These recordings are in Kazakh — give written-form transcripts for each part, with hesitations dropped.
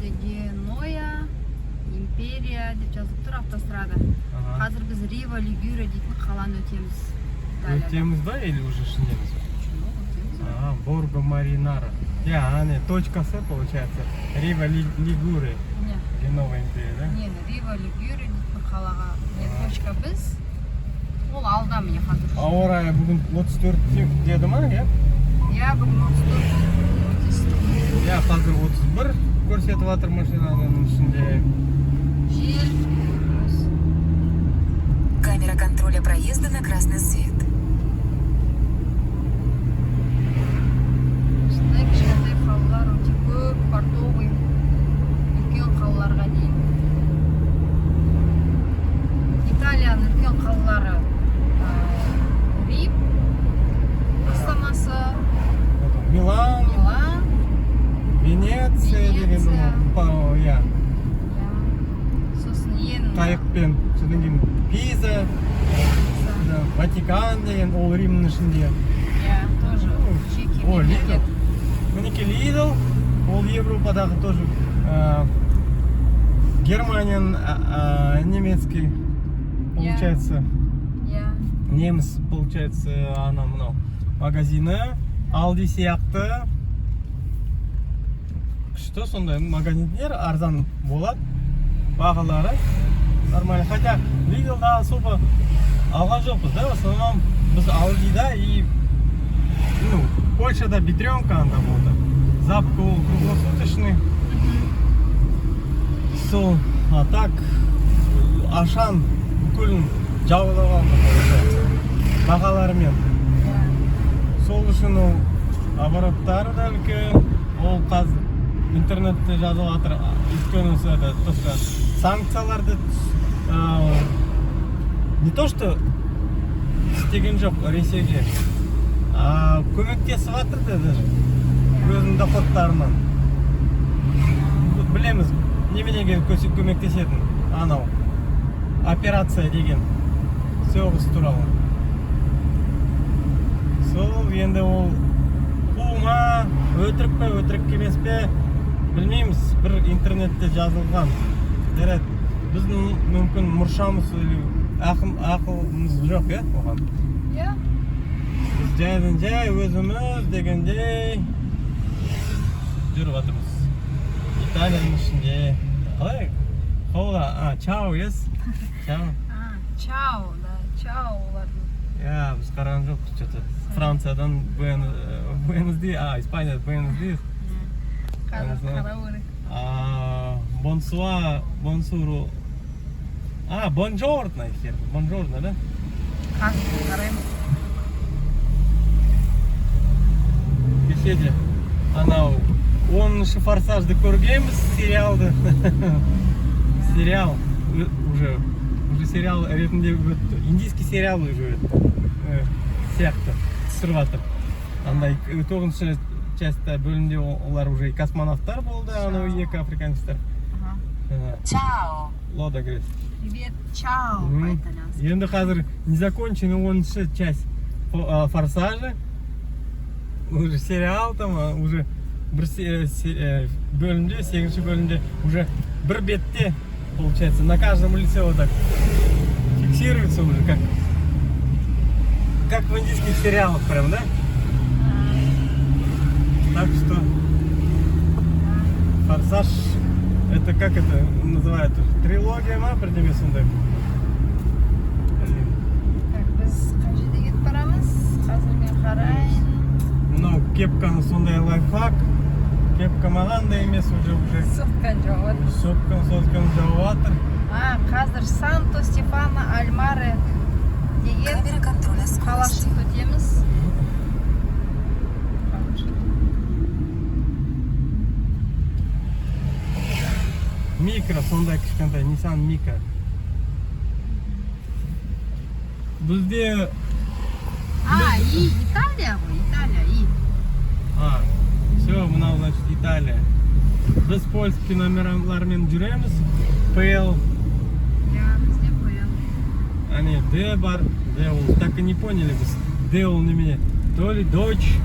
Жерде Генуя империя деп жазылып тұр, автострада. Қазір біз Рива Лигуре дейтін қаланы өтеміз Италияда. Өтеміз ба или уже ішіндеміз? Жоқ, өтеміз ғой. А, Борго Маринара. Иә, ане точкасы получается. Рива Лигуре, Міне. Генова империя, да? Не, Рива Лигуре дейтін қалаға, не, точка біз, ол алда, міне, қазір. Ауа райы бүгін 34 деді ма, иә? Иә, бүгін 34, өте ыстық. Иә, қазір 31 көрсетіп жатыр машинаның ішінде. Жел плюс. Камера контроля проезда на красный свет. Осындай кішкентай қалалар өте көп, портовый, үлкен қалаларға дейін. Италияның үлкен қалалары Рим астанасы. Потом Милан, Милан. Венеция деген. Венеция. Иә, иә, сосын ең қайықпен. Содан кейін Пиза, Пиза. Да, Ватикан деген, ол Римнің ішінде. Иә, тоже жеке О, мемлекет. Лидл. Мінекей, Лидл, ол Европадағы тоже Германияның, немецкий, получается, неміс, получается, анау мынау магазині, Алди сияқты күшті сондай магазиндер, арзан болады бағалары, нормально. Хотя Лидлда особо алған жоқпыз да, в основном біз Алдида и, ну, Польшада Бедренка анда болды, Запка, ол круглосуточный сол. А так Ашан бүкілін жаулап алды, получается, бағаларымен. Сол үшін ол обороттары да үлкен. Ол қазір интернетте жазып жатыр, өйткені это то, что санкцияларды не то что істеген жоқ Ресейге, а көмектесіп жатыр да даже өзінің доходтарынан. Вот білеміз неменеге көмектесетін, анау операция деген соғыс туралы. Сол енді ол қу ма, өтірік пе, өтірік емес пе, білмейміз, бір интернетте жазылған. Жарайды, біздің мүмкін мұршамыз или ақылымыз жоқ, иә, оған. Біз жайдан жай өзіміз дегендей жүріп жатырмыз Италияның ішінде. Қалай, hola, а, чао, yes, чао. А, чао, да, чао олардың. Иә, біз қараған жоқпыз че то Франциядан буэнос ди, а, Испания, буэнос диас. Қазір знаю. Қарау керек. А, bonsoir, bonjour. А, buongiorno, хер, buongiorno, да? Қазір қараймыз. Кеше де анау 10-шы «Форсажды» көргенбіз, сериалды. Сериал уже сериал ретінде өтті. Индийский сериал уже өтті. Сияқты түсіріп жатыр. Андай тоғызыншы частьта, бөлімде олар уже и космонавттар болды, анау екі африканецтер. Чао. Лода Грейс. Привет, чао по-итальянски. Енді қазір незаконченный 10-шы часть «Форсажа». Уже сериал там, уже бір бөлімде, сегізінші бөлімде уже бір бетте, получается, на каждом лице вот так фиксируется уже, как в индийских сериалах прям, да? Так что «Форсаж», это как это называют? Трилогия ма, бірдеме сондай. Блин. Так, біз қай жерде кетіп барамыз? Қазір мен қарайын. Мынау кепканы сондай лайфхак. Кепка маған да емес уже. Сотканы жауып жатыр. Сотканы жауып жатыр. А, қазір Санто Стефано аль Маре деген Камера контроля скорости. Қалашықты өтеміз. Қалашық. Микро сондай кішкентай Nissan Микро. Бізде А, и Италия ғой, Италия, и. А, все, мынау, значит, Италия. Біз польский номерлармен жүреміз. ПЛ, Иә, бізде ПЛ. әне Д бар. Д ол так и не поняли біз. Д ол немене? То ли Deutsch,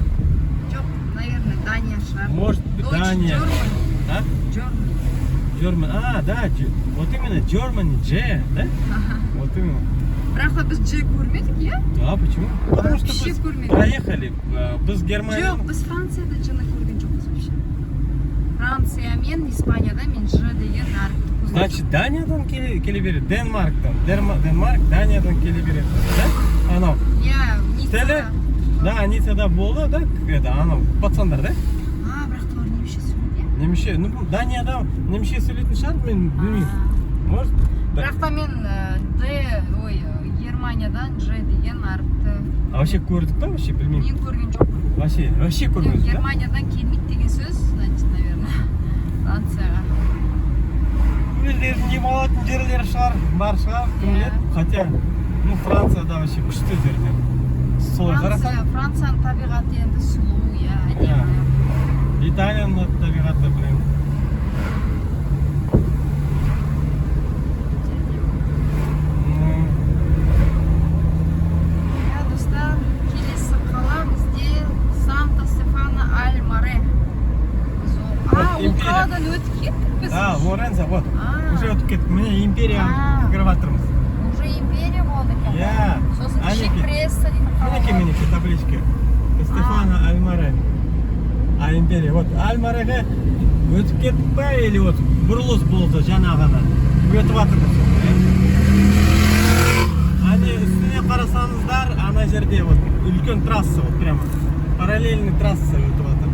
Жоқ, наверное, Дания шығар. может, Deutsch, Дания. German. А? А? Germany. German. А, да, вот именно Germany, G, да? Вот именно. Бірақ та біз G көрмедік, иә? Да, почему? Потому что Вообще біз көрмедік. Проехали. Біз Германия. Жоқ, біз Францияда G-ні көрген жоқпыз вообще. Франция мен Испанияда мен Ж деген әріпті көрген. Значит, Даниядан келе береді. Денмарктан. Денмарк, Даниядан келе береді. Да? Анау. Иә, Ниццада. Тілі? Да, Ниццада болды, да? Это, анау, пацандар, да? А, бірақ та олар немісше сөйлейді, иә? Немесе, ну, Данияда немесе сөйлейтін шығар, мен білмеймін. Может, да. Бірақ та мен Д, ой, Германиядан Ж деген әріпті А вообще көрдік па, вообще білмеймін. Мен көрген жоқпын. Вообще көрмедік, да? Германиядан келмейді деген сөз, значит, наверное, Францияға. Өздерінің демалатын жерлері шығар, бар шығар, кім Иә. біледі. Хотя, ну, Францияда вообще күшті жерлер. Солай Франция, қарасаң, Францияның табиғаты енді сұлу, иә, әдемі. Италияның да табиғаты, блин. Өте әдемі. Ну, Иә, достар, келесі қала бізде Санта Стефано аль Маре. Біз Вот ол империя. Қаладан өтіп кеттік біз. А, Лоренцо, вот. А. Уже өтіп кеттік. Міне империя А. кіріп жатырмыз. Уже империя болды екен. Иә. Сосын Әнекей. Чипресса дейтін қала Мінекей, бар. мінекей табличка. Стефано Альмаре. А, империя. Вот Альмареге өтіп кеттік па или вот бұрылыс болды жаңа ғана. Өтіп жатырмыз. Әне үстіне қарасаңыздар, ана жерде вот үлкен трасса, вот прямо параллельный трасса өтіп жатыр.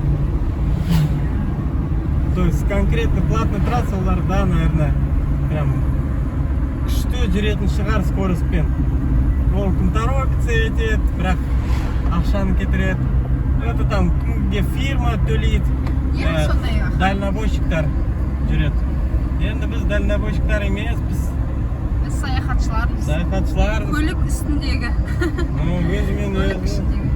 То есть конкретно платный трасса оларда, наверное, прям күшті жүретін шығар скоростьпен. Ол кім торопится етеді, бірақ ақшаны кетіреді. Это там кімге фирма төлейді. Иә, сондай ақ. Дальнобойщиктар жүреді. Енді біз дальнобойщиктар емеспіз. Біз саяхатшылармыз. Саяхатшылармыз. Көлік үстіндегі. Ну, өзімен Көлік өзі. ішіндегі.